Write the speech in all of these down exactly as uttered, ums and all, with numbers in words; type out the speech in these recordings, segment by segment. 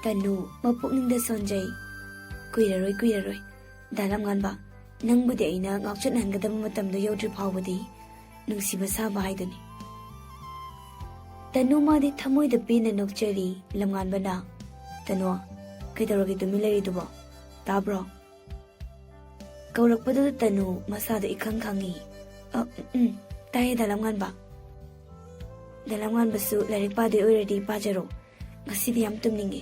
ꯇꯅꯨ ꯃꯄꯨꯛꯅꯤꯡꯗ ꯁꯣꯟꯖꯩ꯫ "ꯀꯨꯏꯔꯔꯣꯏ, ꯀꯨꯏꯔꯔꯣꯏ꯫ ꯗꯥ ꯂꯝꯉꯥꯟꯕ, ꯅꯪꯕꯨꯗꯤ ꯑꯩꯅ ꯉꯥꯎꯆꯠꯅꯍꯟꯒꯗꯕ ꯃꯇꯝꯗꯣ ꯌꯧꯗ꯭ꯔꯤ ꯐꯥꯎꯕꯗꯤ ꯅꯨꯡꯁꯤꯕ ꯁꯥꯕ ꯍꯥꯏꯗꯨꯅꯤ"꯫ ꯇꯅꯨ ꯃꯥꯗꯤ ꯊꯃꯣꯏꯗ ꯄꯦꯟꯅ ꯅꯣꯛꯆꯔꯤ꯫ ꯂꯝꯉꯥꯟꯕꯅ, "ꯇꯅꯨ, ꯀꯩꯗꯧꯔꯒꯦ ꯇꯨꯃꯤꯟ ꯂꯩꯔꯤꯗꯨꯕꯣ? ꯇꯥꯕ꯭ꯔꯣ?" ꯀꯧꯔꯛꯄꯗꯨꯗ ꯇꯅꯨ ꯃꯁꯥꯗꯣ ꯏꯈꯪ ꯈꯪꯉꯤ꯫ "ꯑ, ꯎꯝ, ꯎꯝ, ꯇꯥꯏꯌꯦ ꯗꯥ ꯂꯝꯉꯥꯟꯕ꯫ ꯗꯥ ꯂꯝꯉꯥꯟꯕꯁꯨ ꯂꯥꯏꯔꯤꯛ ꯄꯥꯗꯣꯏ ꯑꯣꯏꯔꯗꯤ ꯄꯥꯖꯔꯣ꯫ ꯉꯁꯤꯗꯤ ꯌꯥꯝ ꯇꯨꯝꯅꯤꯡꯉꯦ꯫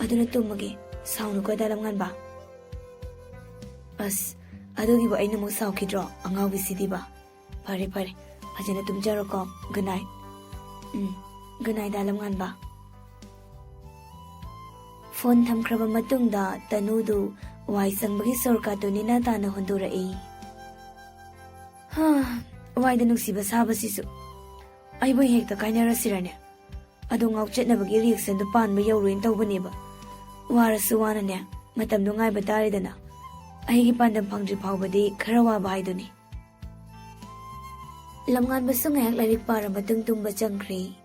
ꯑꯗꯨꯅ ꯇꯨꯝꯃꯒꯦ꯫ ꯁꯥꯎꯅꯨꯀꯣ ꯗꯥ ꯂꯝꯉꯥꯟꯕ"꯫ "ꯑꯁ, ꯑꯗꯨꯒꯤꯕꯨ ꯑꯩꯅ ꯑꯃꯨꯛ ꯁꯥꯎꯈꯤꯗ꯭ꯔꯣ, ꯑꯉꯥꯎꯕꯤꯁꯤꯗꯤꯕ? ꯐꯔꯦ, ꯐꯔꯦ, ꯐꯖꯅ ꯇꯨꯝꯖꯔꯣꯀꯣ꯫ Good night"꯫ "ꯎꯝ, good night ꯗꯥ ꯂꯝꯉꯥꯟꯕ"꯫ ꯐꯣꯟ ꯊꯝꯈ꯭ꯔꯕ ꯃꯇꯨꯡꯗ ꯇꯅꯨꯗꯨ ꯋꯥꯏ ꯁꯪꯕꯒꯤ ꯁꯣꯔꯀꯥꯠꯇꯨ ꯅꯦꯅꯥ ꯇꯥꯅ ꯍꯨꯟꯗꯣꯔꯛꯏ꯫ "ꯍꯥ, ꯋꯥꯏꯗ ꯅꯨꯡꯁꯤꯕ ꯁꯥꯕꯁꯤꯁꯨ꯫ ꯑꯩꯕꯨ ꯍꯦꯛꯇ ꯀꯥꯏꯅꯔꯁꯤꯔꯅꯦ? ꯑꯗꯣ ꯉꯥꯎꯆꯠꯅꯕꯒꯤ reactionꯗꯨ ꯄꯥꯟꯕ ꯌꯧꯔꯣꯏꯅ ꯇꯧꯕꯅꯦꯕ꯫ ꯋꯥꯔꯁꯨ ꯋꯥꯅꯅꯦ, ꯃꯇꯝꯗꯣ ꯉꯥꯏꯕ ꯇꯥꯔꯦꯗꯅ꯫ ꯑꯩꯒꯤ ꯄꯥꯟꯗꯝ ꯐꯪꯗ꯭ꯔꯤ ꯐꯥꯎꯕꯗꯤ ꯈꯔ ꯋꯥꯕ ꯍꯥꯏꯗꯨꯅꯤ"꯫ ꯂꯝꯉꯥꯟꯕꯁꯨ ꯉꯥꯏꯍꯥꯛ ꯂꯥꯏꯔꯤꯛ ꯄꯥꯔ ꯃꯇꯨꯡ ꯇꯨꯝꯕ ꯆꯪꯈ꯭ꯔꯦ꯫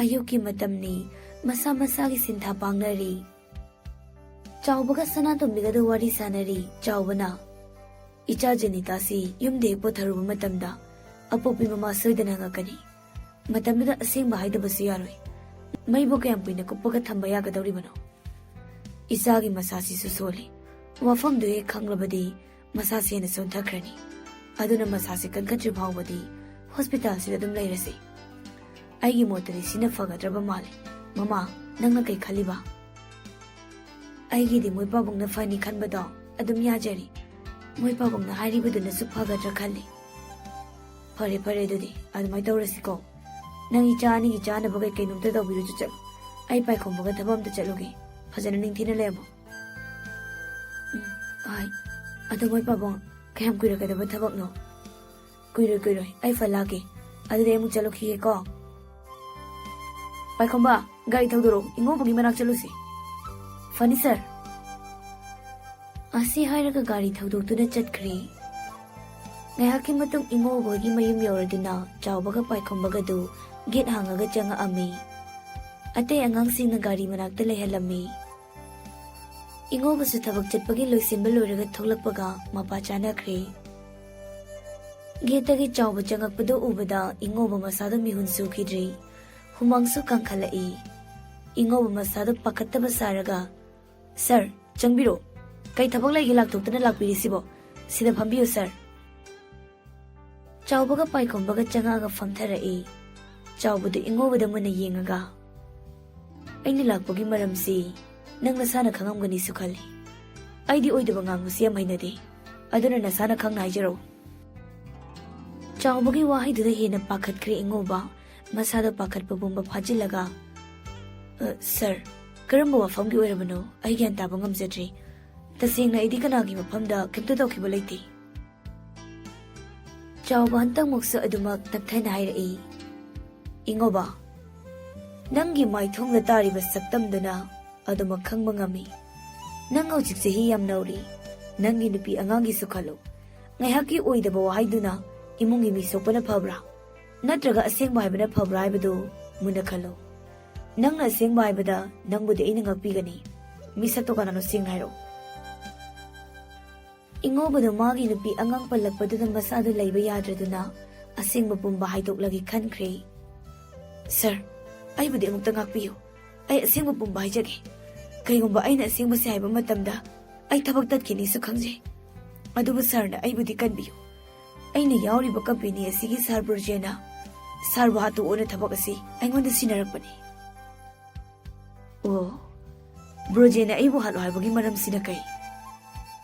ꯑꯌꯨꯛꯀꯤ ꯃꯇꯝꯅꯤ, ꯃꯁꯥ ꯃꯁꯥꯒꯤ ꯁꯤꯟꯊꯥ ꯄꯥꯡꯅꯔꯤ꯫ ꯆꯥꯎꯕꯒ ꯁꯅꯥꯇꯣꯝꯕꯤꯒꯗꯨ ꯋꯥꯔꯤ ꯁꯥꯟꯅꯔꯤ꯫ ꯆꯥꯎꯕꯅ, "ꯏꯆꯥ ꯖꯦꯅꯤꯇꯥꯁꯤ ꯌꯨꯝꯗ ꯍꯦꯛ ꯄꯨꯊꯔꯨꯕ ꯃꯇꯝꯗ ꯑꯄꯣꯛꯄꯤ ꯃꯃꯥ ꯁꯣꯏꯗꯅ ꯍꯪꯉꯛꯀꯅꯤ꯫ ꯃꯇꯝꯗꯨꯗ ꯑꯁꯦꯡꯕ ꯍꯥꯏꯗꯕꯁꯨ ꯌꯥꯔꯣꯏ꯫ ꯃꯩꯕꯨ ꯀꯌꯥꯝ ꯀꯨꯏꯅ ꯀꯨꯞꯄꯒ ꯊꯝꯕ ꯌꯥꯒꯗꯧꯔꯤꯕꯅꯣ? ꯏꯆꯥꯒꯤ ꯃꯁꯥꯁꯤꯁꯨ ꯁꯣꯜꯂꯤ꯫ ꯋꯥꯐꯝꯗꯨ ꯍꯦꯛ ꯈꯪꯂꯕꯗꯤ ꯃꯁꯥꯁꯤ ꯍꯦꯟꯅ ꯁꯣꯟꯊꯈ꯭ꯔꯅꯤ꯫ ꯑꯗꯨꯅ ꯃꯁꯥꯁꯤ ꯀꯟꯈꯠꯇ꯭ꯔꯤ ꯐꯥꯎꯕꯗꯤ ꯍꯣꯁꯄꯤꯇꯥꯜꯁꯤꯗ ꯑꯗꯨꯝ ꯂꯩꯔꯁꯤ꯫ ꯑꯩꯒꯤ ꯃꯣꯠꯇꯗꯤ ꯁꯤꯅ ꯐꯒꯗ꯭ꯔꯕ ꯃꯥꯜꯂꯤ꯫ ꯃꯃꯥ, ꯅꯪꯅ ꯀꯩ ꯈꯜꯂꯤꯕ?" "ꯑꯩꯒꯤꯗꯤ ꯃꯣꯏ ꯄꯥꯕꯨꯡꯅ ꯐꯅꯤ ꯈꯟꯕꯗꯣ ꯑꯗꯨꯝ ꯌꯥꯖꯔꯤ꯫ ꯃꯣꯏ ꯄꯥꯕꯨꯡꯅ ꯍꯥꯏꯔꯤꯕꯗꯨꯅꯁꯨ ꯐꯒꯗ꯭ꯔꯥ ꯈꯜꯂꯤ"꯫ "ꯐꯔꯦ, ꯐꯔꯦ, ꯑꯗꯨꯗꯤ ꯑꯗꯨꯃꯥꯏꯅ ꯇꯧꯔꯁꯤꯀꯣ꯫ ꯅꯪ ꯏꯆꯥ ꯑꯅꯤꯒꯤ ꯆꯥꯅꯕ ꯀꯩ ꯀꯩꯅꯣꯝꯇ ꯇꯧꯕꯤꯔꯨꯆꯣ ꯆꯠꯂꯨ꯫ ꯑꯩ ꯄꯥꯏꯈꯣꯝꯕꯒ ꯊꯕꯛ ꯑꯝꯇ ꯆꯠꯂꯨꯒꯦ꯫ ꯐꯖꯅ ꯅꯤꯡꯊꯤꯅ ꯂꯩꯔꯝꯃꯣ"꯫ "ꯎꯝ, ꯍꯣꯏ꯫ ꯑꯗꯣ ꯃꯣꯏ ꯄꯥꯕꯨꯡ, ꯀꯌꯥꯝ ꯀꯨꯏꯔꯛꯀꯗꯕ ꯊꯕꯛꯅꯣ?" "ꯀꯨꯏꯔꯣꯏ, ꯀꯨꯏꯔꯣꯏ, ꯑꯩ ꯐꯠ ꯂꯥꯛꯀꯦ꯫ ꯑꯗꯨꯗꯤ ꯑꯩ ꯑꯃꯨꯛ ꯆꯠꯂꯨꯈꯤꯒꯦꯀꯣ"꯫ "ꯄꯥꯏꯈꯣꯝꯕ, ꯒꯥꯔꯤ ꯊꯧꯗꯣꯔꯛꯎ, ꯏꯉꯧꯕꯒꯤ ꯃꯅꯥꯛ ꯆꯠꯂꯨꯁꯤ"꯫ "ꯐꯅꯤ ꯁꯥꯔ"꯫ ꯑꯁꯤ ꯍꯥꯏꯔꯒ ꯒꯥꯔꯤ ꯊꯧꯗꯣꯛꯇꯨꯅ ꯆꯠꯈ꯭ꯔꯦ꯫ ꯉꯥꯏꯍꯥꯛꯀꯤ ꯃꯇꯨꯡ ꯏꯉꯧꯕꯒꯤ ꯃꯌꯨꯝ ꯌꯧꯔꯗꯨꯅ ꯆꯥꯎꯕꯒ ꯄꯥꯏꯈꯣꯝꯕꯒꯗꯨ ꯒꯦꯠ ꯍꯥꯡꯉꯒ ꯆꯪꯉꯛꯑꯝꯃꯤ꯫ ꯑꯇꯩ ꯑꯉꯥꯡꯁꯤꯡꯅ ꯒꯥꯔꯤ ꯃꯅꯥꯛꯇ ꯂꯩꯍꯜꯂꯝꯃꯤ꯫ ꯏꯉꯧꯕꯁꯨ ꯊꯕꯛ ꯆꯠꯄꯒꯤ ꯂꯣꯏꯁꯤꯟꯕ ꯂꯣꯏꯔꯒ ꯊꯣꯛꯂꯛꯄꯒ ꯃꯄꯥ ꯆꯥꯅꯈ꯭ꯔꯦ꯫ ꯒꯦꯠꯇꯒꯤ ꯆꯥꯎꯕ ꯆꯪꯉꯛꯄꯗꯨ ꯎꯕꯗ ꯏꯉꯧꯕ ꯃꯁꯥꯗꯣ ꯃꯤꯍꯨꯟ ꯁꯨꯈꯤꯗ꯭ꯔꯦ꯫ ꯍꯨꯃꯥꯡꯁꯨ ꯀꯥꯡꯈꯠꯂꯛꯏ꯫ ꯏꯉꯧꯕ ꯃꯁꯥꯗꯣ ꯄꯥꯈꯠꯇꯕ ꯁꯥꯔꯒ, "ꯁꯥꯔ, ꯆꯪꯕꯤꯔꯣ꯫ ꯀꯩ ꯊꯕꯛ ꯂꯩꯒꯦ ꯂꯥꯛꯊꯣꯛꯇꯅ ꯂꯥꯛꯄꯤꯔꯤꯁꯤꯕꯣ? ꯁꯤꯗ ꯐꯝꯕꯤꯌꯨ, ꯁꯥꯔ꯫" ꯆꯥꯎꯕꯒ ꯄꯥꯏꯈꯣꯝꯕꯒ ꯆꯪꯉꯛꯑꯒ ꯐꯝꯊꯔꯛꯏ꯫ ꯆꯥꯎꯕꯗꯨ ꯏꯉꯧꯕꯗ ꯃꯨꯟꯅ ꯌꯦꯡꯉꯒ, "ꯑꯩꯅ ꯂꯥꯛꯄꯒꯤ ꯃꯔꯝꯁꯤ ꯅꯪ ꯅꯁꯥꯅ ꯈꯪꯉꯝꯒꯅꯤꯁꯨ ꯈꯜꯂꯤ꯫ ꯑꯩꯗꯤ ꯑꯣꯏꯗꯕ ꯉꯥꯡꯕꯁꯤ ꯌꯥꯝ ꯍꯩꯅꯗꯦ꯫ ꯑꯗꯨꯅ ꯅꯁꯥꯅ ꯈꯪꯅ ꯍꯥꯏꯖꯔꯛꯎ꯫" ꯆꯥꯎꯕꯒꯤ ꯋꯥꯍꯩꯗꯨꯗ ꯍꯦꯟꯅ ꯄꯥꯈꯠꯈ꯭ꯔꯦ ꯏꯉꯧꯕ꯫ ꯃꯁꯥꯗ ꯄꯥꯈꯠꯄ ꯄꯨꯝꯕ ꯐꯥꯖꯤꯜꯂꯒ, "ꯑ, ꯁꯥꯔ, ꯀꯔꯝꯕ ꯋꯥꯐꯝꯒꯤ ꯑꯣꯏꯔꯕꯅꯣ? ꯑꯩ ꯒ꯭ꯌꯥꯟ ꯇꯥꯕ ꯉꯝꯖꯗ꯭ꯔꯤ꯫ ꯇꯁꯦꯡꯅ ꯑꯩꯗꯤ ꯀꯅꯥꯒꯤ ꯃꯐꯝꯗ ꯀꯩꯝꯇ ꯇꯧꯈꯤꯕ ꯂꯩꯇꯦ꯫" ꯆꯥꯎꯕ ꯍꯟꯇꯛꯃꯛꯁꯨ ꯑꯗꯨꯃꯛ ꯇꯞꯊꯅ ꯍꯥꯏꯔꯛꯏ, "ꯏꯉꯧꯕ, ꯅꯪꯒꯤ ꯃꯥꯏꯊꯣꯡꯗ ꯇꯥꯔꯤꯕ ꯁꯛꯇꯝꯗꯨꯅ ꯑꯗꯨꯃꯛ ꯈꯪꯕ ꯉꯝꯃꯤ꯫ ꯅꯪ ꯍꯧꯖꯤꯛ ꯆꯍꯤ ꯌꯥꯝ ꯅꯧꯔꯤ꯫ ꯅꯪꯒꯤ ꯅꯨꯄꯤ ꯑꯉꯥꯡꯒꯤꯁꯨ ꯈꯜꯂꯨ꯫ ꯉꯥꯏꯍꯥꯛꯀꯤ ꯑꯣꯏꯗꯕ ꯋꯥꯍꯩꯗꯨꯅ ꯏꯃꯨꯡꯒꯤ ꯃꯤ ꯁꯣꯛꯄꯅ ꯐꯕ꯭ꯔꯥ? ꯅꯠꯇ꯭ꯔꯒ ꯑꯁꯦꯡꯕ ꯍꯥꯏꯕꯅ ꯐꯕ꯭ꯔꯥ ꯍꯥꯏꯕꯗꯨ ꯃꯨꯟꯅ ꯈꯜꯂꯨ꯫ ꯅꯪꯅ ꯑꯁꯦꯡꯕ ꯍꯥꯏꯕꯗ ꯅꯪꯕꯨꯗꯤ ꯑꯩꯅ ꯉꯥꯛꯄꯤꯒꯅꯤ꯫ ꯃꯤꯁꯛꯇꯣ ꯀꯅꯥꯅꯣ ꯁꯦꯡꯅ ꯍꯥꯏꯔꯛꯎ꯫" ꯏꯉꯧꯕꯗꯣ ꯃꯥꯒꯤ ꯅꯨꯄꯤ ꯑꯉꯥꯡ ꯄꯜꯂꯛꯄꯗꯨꯗ ꯃꯁꯥꯗꯨ ꯂꯩꯕ ꯌꯥꯗ꯭ꯔꯗꯨꯅ ꯑꯁꯦꯡꯕ ꯄꯨꯝꯕ ꯍꯥꯏꯗꯣꯛꯂꯒꯦ ꯈꯟꯈ꯭ꯔꯦ꯫ "ꯁꯥꯔ, ꯑꯩꯕꯨꯗꯤ ꯑꯃꯨꯛꯇ ꯉꯥꯛꯄꯤꯌꯨ꯫ ꯑꯩ ꯑꯁꯦꯡꯕ ꯄꯨꯝꯕ ꯍꯥꯏꯖꯒꯦ꯫ ꯀꯩꯒꯨꯝꯕ ꯑꯩꯅ ꯑꯁꯦꯡꯕꯁꯦ ꯍꯥꯏꯕ ꯃꯇꯝꯗ ꯑꯩ ꯊꯕꯛ ꯇꯠꯈꯤꯅꯤꯁꯨ ꯈꯪꯖꯩ꯫ ꯑꯗꯨꯕꯨ ꯁꯥꯔꯅ ꯑꯩꯕꯨꯗꯤ ꯀꯟꯕꯤꯌꯨ꯫ ꯑꯩꯅ ꯌꯥꯎꯔꯤꯕ ꯀꯝꯄꯦꯅꯤ ꯑꯁꯤꯒꯤ ꯁꯥꯔ ꯕ꯭ꯔꯣꯖꯦꯅ ꯁꯥꯔꯕꯨ ꯍꯥꯠꯇꯣꯛꯑꯣꯅ ꯊꯕꯛ ꯑꯁꯤ ꯑꯩꯉꯣꯟꯗ ꯁꯤꯟꯅꯔꯛꯄꯅꯤ꯫" "ꯑꯣ, ꯕ꯭ꯔꯣꯖꯦꯅ ꯑꯩꯕꯨ ꯍꯥꯠꯂꯣ ꯍꯥꯏꯕꯒꯤ ꯃꯔꯝꯁꯤꯅ ꯀꯩ?"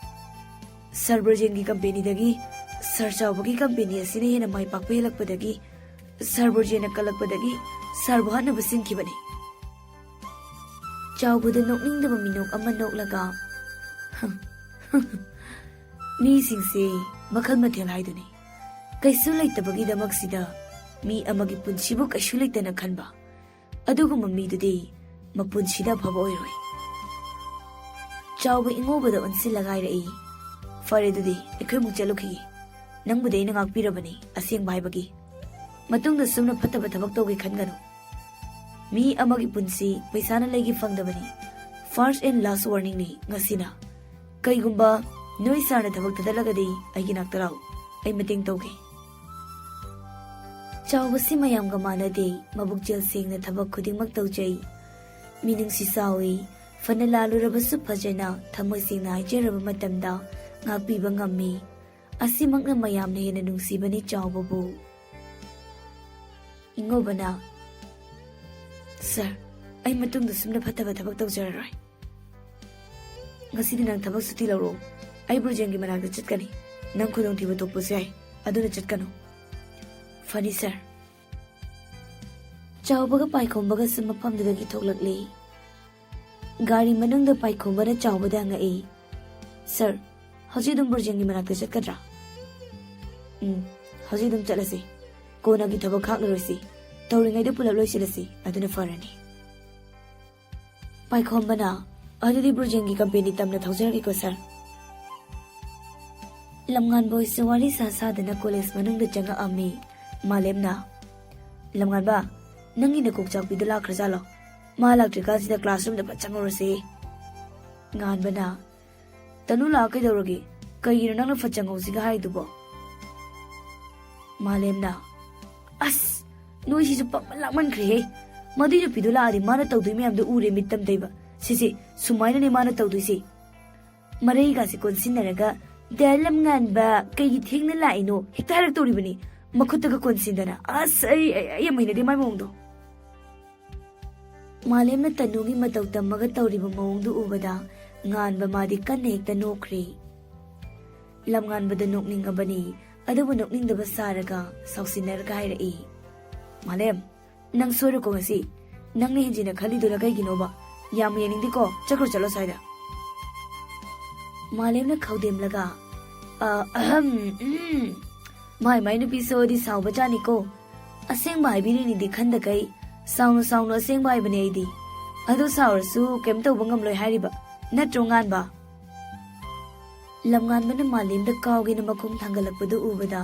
"ꯁꯥꯔ ꯕ꯭ꯔꯣꯖꯦꯟꯒꯤ ꯀꯝꯄꯦꯅꯤꯗꯒꯤ ꯁꯥꯔ ꯆꯥꯎꯕꯒꯤ ꯀꯝꯄꯦꯅꯤ ꯑꯁꯤꯅ ꯍꯦꯟꯅ ꯃꯥꯏ ꯄꯥꯛꯄ ꯍꯦꯜꯂꯛꯄꯗꯒꯤ ꯁꯥꯔ ꯕ꯭ꯔꯣꯖꯦꯟꯅ ꯀꯜꯂꯛꯄꯗꯒꯤ ꯁꯥꯔꯕꯨ ꯍꯥꯠꯅꯕ ꯁꯤꯟꯈꯤꯕꯅꯤ꯫" ꯆꯥꯎꯕꯗ ꯅꯣꯛꯅꯤꯡꯗꯕ ꯃꯤꯅꯣꯛ ꯑꯃ ꯅꯣꯛꯂꯒ, "ꯃꯤꯁꯤꯡꯁꯦ ꯃꯈꯜ ꯃꯊꯦꯜ ꯍꯥꯏꯗꯨꯅꯤ꯫ ꯀꯩꯁꯨ ꯂꯩꯇꯕꯒꯤꯗꯃꯛꯁꯤꯗ ꯃꯤ ꯑꯃꯒꯤ ꯄꯨꯟꯁꯤꯕꯨ ꯀꯩꯁꯨ ꯂꯩꯇꯅ ꯈꯟꯕ, ꯑꯗꯨꯒꯨꯝꯕ ꯃꯤꯗꯨꯗꯤ ꯃꯄꯨꯟꯁꯤꯗ ꯑꯐꯕ ꯑꯣꯏꯔꯣꯏ꯫" ꯆꯥꯎꯕ ꯏꯉꯧꯕꯗ ꯑꯣꯟꯁꯤꯜꯂꯒ ꯍꯥꯏꯔꯛꯏ, "ꯐꯔꯦ, ꯑꯗꯨꯗꯤ ꯑꯩꯈꯣꯏ ꯑꯃꯨꯛ ꯆꯠꯂꯨꯈꯤꯒꯦ꯫ ꯅꯪꯕꯨꯗꯤ ꯑꯩꯅ ꯉꯥꯛꯄꯤꯔꯕꯅꯤ, ꯑꯁꯦꯡꯕ ꯍꯥꯏꯕꯒꯤ꯫ ꯃꯇꯨꯡꯗ ꯁꯨꯝꯅ ꯐꯠꯇꯕ ꯊꯕꯛ ꯇꯧꯒꯦ ꯈꯟꯒꯅꯨ꯫" ꯃꯤ ꯑꯃꯒꯤ ꯄꯨꯟꯁꯤ ꯄꯩꯁꯥꯅ ꯂꯩꯒꯦ ꯐꯪꯗꯕꯅꯤ꯫ First and last warningꯅꯤ ꯉꯁꯤꯅ꯫ ꯀꯩꯒꯨꯝꯕ ꯅꯣꯏ ꯁꯥꯔꯅ ꯊꯕꯛ ꯊꯥꯗꯠꯂꯒꯗꯤ ꯑꯩꯒꯤ ꯅꯥꯛꯇ ꯂꯥꯛꯎ, ꯑꯩ ꯃꯇꯦꯡ ꯇꯧꯒꯦ꯫ ꯆꯥꯎꯕꯁꯤ ꯃꯌꯥꯝꯒ ꯃꯥꯟꯅꯗꯦ, ꯃꯕꯨꯛꯆꯦꯜ ꯁꯦꯡꯅ ꯊꯕꯛ ꯈꯨꯗꯤꯡꯃꯛ ꯇꯧꯖꯩ꯫ ꯃꯤꯅꯨꯡꯁꯤ ꯆꯥꯎꯏ, ꯐꯅ ꯂꯥꯜꯂꯨꯔꯕꯁꯨ ꯐꯖꯅ ꯊꯃꯣꯏ ꯁꯦꯡꯅ ꯍꯥꯏꯖꯔꯕ ꯃꯇꯝꯗ ꯉꯥꯛꯄꯤꯕ ꯉꯝꯃꯤ꯫ ꯑꯁꯤꯃꯛꯅ ꯃꯌꯥꯝꯅ ꯍꯦꯟꯅ ꯅꯨꯡꯁꯤꯕꯅꯤ ꯆꯥꯎꯕꯕꯨ꯫ ꯏꯉꯧꯕꯅ, "ꯁꯥꯔ, ꯑꯩ ꯃꯇꯨꯡꯗ ꯁꯨꯝꯅ ꯐꯠꯇꯕ ꯊꯕꯛ ꯇꯧꯖꯔꯔꯣꯏ꯫ ꯉꯁꯤꯗꯤ ꯅꯪ ꯊꯕꯛ ꯁꯨꯇꯤ ꯂꯧꯔꯣ꯫ ꯑꯩ ꯕ꯭ꯔꯣꯖꯦꯟꯒꯤ ꯃꯅꯥꯛꯇ ꯆꯠꯀꯅꯤ꯫ ꯅꯪ ꯈꯨꯗꯣꯡꯊꯤꯕ ꯊꯣꯛꯄꯁꯨ ꯌꯥꯏ, ꯑꯗꯨꯅ ꯆꯠꯀꯅꯨ꯫" "ꯐꯅꯤ ꯁꯥꯔ꯫" ꯆꯥꯎꯕꯒ ꯄꯥꯏꯈꯣꯝꯕꯒꯁꯨ ꯃꯐꯝꯗꯨꯗꯒꯤ ꯊꯣꯛꯂꯛꯂꯤ꯫ ꯒꯥꯔꯤ ꯃꯅꯨꯡꯗ ꯄꯥꯏꯈꯣꯝꯕꯅ ꯆꯥꯎꯕꯗ ꯍꯪꯉꯛꯏ, "ꯁꯥꯔ, ꯍꯧꯖꯤꯛ ꯑꯗꯨꯝ ꯕ꯭ꯔꯣꯖꯦꯟꯒꯤ ꯃꯅꯥꯛꯇ ꯆꯠꯀꯗ꯭ꯔꯥ?" "ꯎꯝ, ꯍꯧꯖꯤꯛ ꯑꯗꯨꯝ ꯆꯠꯂꯁꯤ꯫ ꯀꯣꯟꯅꯒꯤ ꯊꯕꯛ ꯈꯥꯛꯂꯔꯣꯏꯁꯤ꯫ ꯇꯧꯔꯤꯉꯩꯗ ꯄꯨꯂꯞ ꯂꯣꯏꯁꯤꯜꯂꯁꯤ, ꯑꯗꯨꯅ ꯐꯔꯅꯤ꯫" ꯄꯥꯏꯈꯣꯝꯕꯅ, "ꯑꯗꯨꯗꯤ ꯕ꯭ꯔꯣꯖꯦꯟꯒꯤ ꯀꯝꯄꯦꯅꯤ ꯇꯝꯅ ꯊꯧꯖꯔꯒꯦꯀꯣ ꯁꯥꯔ꯫" ꯂꯝꯉꯥꯟꯕ ꯍꯣꯏꯁꯨ ꯋꯥꯔꯤ ꯁꯥ ꯁꯥꯗꯅ ꯀꯣꯂꯦꯖ ꯃꯅꯨꯡꯗ ꯆꯪꯉꯛꯑꯝꯃꯤ꯫ ꯃꯥꯂꯦꯝꯅ, "ꯂꯝꯉꯥꯟꯕ, ꯅꯪꯒꯤ ꯅꯀꯣꯛ ꯆꯥꯛꯄꯤꯗꯨ ꯂꯥꯛꯈ꯭ꯔꯖꯥꯠꯂꯣ? ꯃꯥ ꯂꯥꯛꯇ꯭ꯔꯤꯀꯥꯟꯁꯤꯗ ꯀ꯭ꯂꯥꯁꯔꯨꯝꯗ ꯐꯠ ꯆꯪꯉꯨꯔꯁꯤ꯫" ꯉꯥꯟꯕꯅ, "ꯇꯅꯨ ꯂꯥꯛꯑ ꯀꯩꯗꯧꯔꯒꯦ? ꯀꯩꯒꯤꯅꯣ ꯅꯪꯅ ꯐꯠ ꯆꯪꯍꯧꯁꯤꯒ ꯍꯥꯏꯗꯨꯕꯣ?" ꯃꯥꯂꯦꯝꯅ, "ꯑꯁ, ꯅꯣꯏꯁꯤꯁꯨ ꯄꯪꯃꯟ ꯂꯥꯛꯃꯟꯈ꯭ꯔꯦꯍꯦ꯫ ꯃꯗꯨꯏ ꯅꯨꯄꯤꯗꯣ ꯂꯥꯛꯑꯗꯤ ꯃꯥꯅ ꯇꯧꯗꯣꯏ ꯃꯌꯥꯝꯗꯣ ꯎꯔꯦ ꯃꯤꯠ ꯇꯝ ꯇꯩꯕ꯫ ꯁꯤꯁꯦ, ꯁꯨꯃꯥꯏꯅꯅꯦ ꯃꯥꯅ ꯇꯧꯗꯣꯏꯁꯦ꯫ ꯃꯔꯩꯒꯥꯁꯦ ꯀꯣꯟꯁꯤꯟꯅꯔꯒ, 'ꯗꯥ ꯂꯝꯉꯥꯟꯕ, ꯀꯩꯒꯤ ꯊꯦꯡꯅ ꯂꯥꯛꯏꯅꯣ?' ꯍꯦꯛꯇ ꯍꯥꯏꯔꯛꯇꯧꯔꯤꯕꯅꯤ꯫ ꯃꯈꯨꯠꯇꯒ ꯀꯣꯟꯁꯤꯟꯗꯅ꯫ ꯑꯁ, ꯑꯩ, ꯑꯩ, ꯑꯩ ꯌꯥꯝ ꯍꯩꯅꯗꯦ ꯃꯥꯏ ꯃꯑꯣꯡꯗꯣ꯫" ꯃꯥꯂꯦꯝꯅ ꯇꯅꯨꯒꯤ ꯃꯇꯧ ꯇꯝꯃꯒ ꯇꯧꯔꯤꯕ ꯃꯑꯣꯡꯗꯨ ꯎꯕꯗ ꯉꯥꯟꯕ ꯃꯥꯗꯤ ꯀꯟꯅ ꯍꯦꯛꯇ ꯅꯣꯛꯈ꯭ꯔꯦ꯫ ꯂꯝꯉꯥꯟꯕꯗ ꯅꯣꯛꯅꯤꯡꯉꯕꯅꯤ, ꯑꯗꯨꯕꯨ ꯅꯣꯛꯅꯤꯡꯗꯕ ꯁꯥꯔꯒ ꯁꯥꯎꯁꯤꯟꯅꯔꯒ ꯍꯥꯏꯔꯛꯏ, "ꯃꯥꯂꯦꯝ, ꯅꯪ ꯁꯣꯏꯔꯣꯀꯣ ꯉꯁꯤ꯫ ꯅꯪꯅ ꯍꯦꯟꯖꯤꯟꯅ ꯈꯜꯂꯤꯗꯨꯅ ꯀꯩꯒꯤꯅꯣꯕ? ꯌꯥꯝ ꯌꯦꯡꯅꯤꯡꯗꯦꯀꯣ, ꯆꯠꯈ꯭ꯔꯣ, ꯆꯠꯂꯣ ꯁ꯭ꯋꯥꯏꯗ꯫" ꯃꯥꯂꯦꯝꯅ ꯈꯧꯗꯦꯝꯂꯒ, "ꯑ, ꯑꯍꯝ, ꯎꯝ, ꯃꯥꯏ ꯃꯥꯏ ꯅꯨꯄꯤ ꯁꯣꯛꯑꯗꯤ ꯁꯥꯎꯕꯖꯥꯠꯅꯤꯀꯣ꯫ ꯑꯁꯦꯡꯕ ꯍꯥꯏꯕꯤꯔꯤꯅꯤꯗꯤ ꯈꯟꯗꯈꯩ, ꯁꯥꯎꯅꯨ ꯁꯥꯎꯅꯨ, ꯑꯁꯦꯡꯕ ꯍꯥꯏꯕꯅꯦ ꯑꯩꯗꯤ꯫ ꯑꯗꯨ ꯁꯥꯎꯔꯁꯨ ꯀꯩꯝ ꯇꯧꯕ ꯉꯝꯂꯣꯏ ꯍꯥꯏꯔꯤꯕ ꯅꯠꯇ꯭ꯔꯣ, ꯉꯥꯟꯕ?" ꯂꯝꯉꯥꯟꯕꯅ ꯃꯥꯂꯦꯝꯗ ꯀꯥꯎꯒꯦꯅ ꯃꯈꯣꯡ ꯊꯥꯡꯒꯠꯂꯛꯄꯗꯨ ꯎꯕꯗ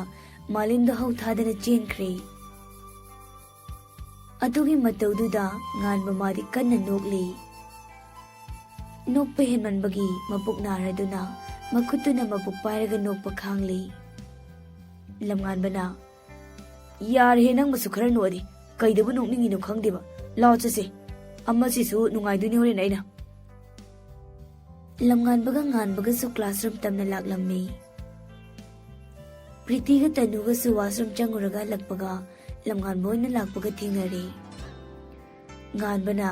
ꯃꯥꯂꯦꯝꯗꯣ ꯍꯧ ꯊꯥꯗꯅ ꯆꯦꯟꯈ꯭ꯔꯦ꯫ ꯑꯗꯨꯒꯤ ꯃꯇꯧꯗꯨꯗ ꯉꯥꯟꯕ ꯃꯥꯗꯤ ꯀꯟꯅ ꯅꯣꯛꯂꯤ꯫ ꯅꯣꯛꯄ ꯍꯦꯟꯃꯟꯕꯒꯤ ꯃꯕꯨꯛ ꯅꯥꯔꯗꯨꯅ ꯃꯈꯨꯠꯇꯨꯅ ꯃꯕꯨꯛ ꯄꯥꯏꯔꯒ ꯅꯣꯛꯄ ꯈꯥꯡꯂꯤ꯫ ꯂꯝꯉꯥꯟꯕꯅ, "ꯌꯥꯔꯦꯍꯦ, ꯅꯪꯕꯨꯁꯨ ꯈꯔ ꯅꯣꯛꯑꯗꯤ꯫ ꯀꯩꯗꯕꯨ ꯅꯣꯛꯅꯤꯡꯉꯤꯅꯣ ꯈꯪꯗꯦꯕ꯫ ꯂꯥꯛꯑꯣ ꯆꯠꯁꯦ꯫ ꯑꯃꯁꯤꯁꯨ ꯅꯨꯡꯉꯥꯏꯗꯣꯏꯅꯤ ꯍꯣꯔꯦꯟ ꯑꯩꯅ꯫" ꯂꯝꯉꯥꯟꯕꯒ ꯉꯥꯟꯕꯒꯁꯨ classroom ꯇꯝꯅ ꯂꯥꯛꯂꯝꯃꯤ꯫ ꯄ꯭ꯔꯤꯇꯤꯒ ꯇꯅꯨꯒꯁꯨ washroom ꯆꯪꯉꯨꯔꯒ ꯍꯜꯂꯛꯄꯒ ꯂꯝꯉꯥꯟꯕ ꯑꯣꯏꯅ ꯂꯥꯛꯄꯒ ꯊꯦꯡꯅꯔꯦ꯫ ꯉꯥꯟꯕꯅ,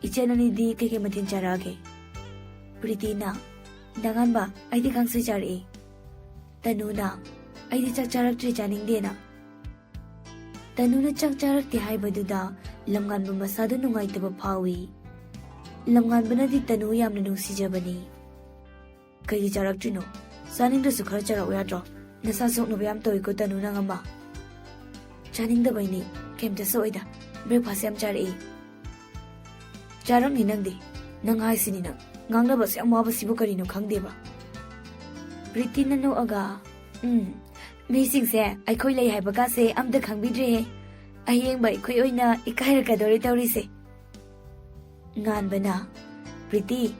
"ꯏꯆꯟ ꯑꯅꯤꯗꯤ ꯀꯩꯀꯩ ꯃꯊꯦꯜ ꯆꯥꯔꯛꯑꯒꯦ?" ꯄ꯭ꯔꯤꯇꯤꯅ, "ꯗꯥ ꯉꯥꯟꯕ, ꯑꯩꯗꯤ ꯀꯥꯡꯁꯣꯏ ꯆꯥꯔꯛꯑꯦ꯫" ꯇꯅꯨꯅ, "ꯑꯩꯗꯤ ꯆꯥꯛ ꯆꯥꯔꯛꯇ꯭ꯔꯤ, ꯆꯥꯅꯤꯡꯗꯦꯅ꯫" ꯇꯅꯨꯅ ꯆꯥꯛ ꯆꯥꯔꯛꯇꯦ ꯍꯥꯏꯕꯗꯨꯗ ꯂꯝꯉꯥꯟꯕ ꯃꯁꯥꯗꯨ ꯅꯨꯡꯉꯥꯏꯇꯕ ꯐꯥꯎꯏ꯫ ꯂꯝꯉꯥꯟꯕꯅꯗꯤ ꯇꯅꯨ ꯌꯥꯝꯅ ꯅꯨꯡꯁꯤꯖꯕꯅꯤ꯫ "ꯀꯩꯒꯤ ꯆꯥꯔꯛꯇ꯭ꯔꯤꯅꯣ? ꯆꯥꯅꯤꯡꯗ꯭ꯔꯁꯨ ꯈꯔ ꯆꯥꯔꯛꯎ ꯌꯥꯗ꯭ꯔꯣ? ꯅꯁꯥ ꯁꯣꯛꯅꯕ ꯌꯥꯝ ꯇꯧꯏꯀꯣ ꯇꯅꯨ, ꯅꯪ ꯑꯃ꯫" "ꯆꯥꯅꯤꯡꯗꯕꯩꯅꯤ, ꯀꯩꯝꯇ ꯁꯣꯛꯑꯣꯏꯗ꯫ Breakfast ꯌꯥꯝ ꯆꯥꯔꯛꯏ꯫" "ꯆꯥꯔꯝꯅꯤ ꯅꯪꯗꯤ꯫ ꯅꯪ ꯍꯥꯏꯁꯤꯅꯤ ꯅꯪ꯫ ꯉꯥꯡꯅꯕꯁꯨ ꯌꯥꯝ ꯋꯥꯕꯁꯤꯕꯨ ꯀꯔꯤꯅꯣ ꯈꯪꯗꯦꯕ꯫" ꯄ꯭ꯔꯤꯇꯤꯅ ꯅꯣꯛꯑꯒ, "ꯎꯝ, ꯃꯤꯁꯤꯡꯁꯦ ꯑꯩꯈꯣꯏ ꯂꯩ ꯍꯥꯏꯕ ꯀꯥꯁꯦ ꯑꯝꯇ ꯈꯪꯕꯤꯗ꯭ꯔꯦꯍꯦ꯫ ꯑꯌꯦꯡꯕ ꯑꯩꯈꯣꯏ ꯑꯣꯏꯅ ꯏꯀꯥꯏꯔꯛꯀꯗꯧꯔꯦ ꯇꯧꯔꯤꯁꯦ꯫" ꯉꯥꯟꯕꯅ, "ꯄ꯭ꯔꯤꯇꯤ,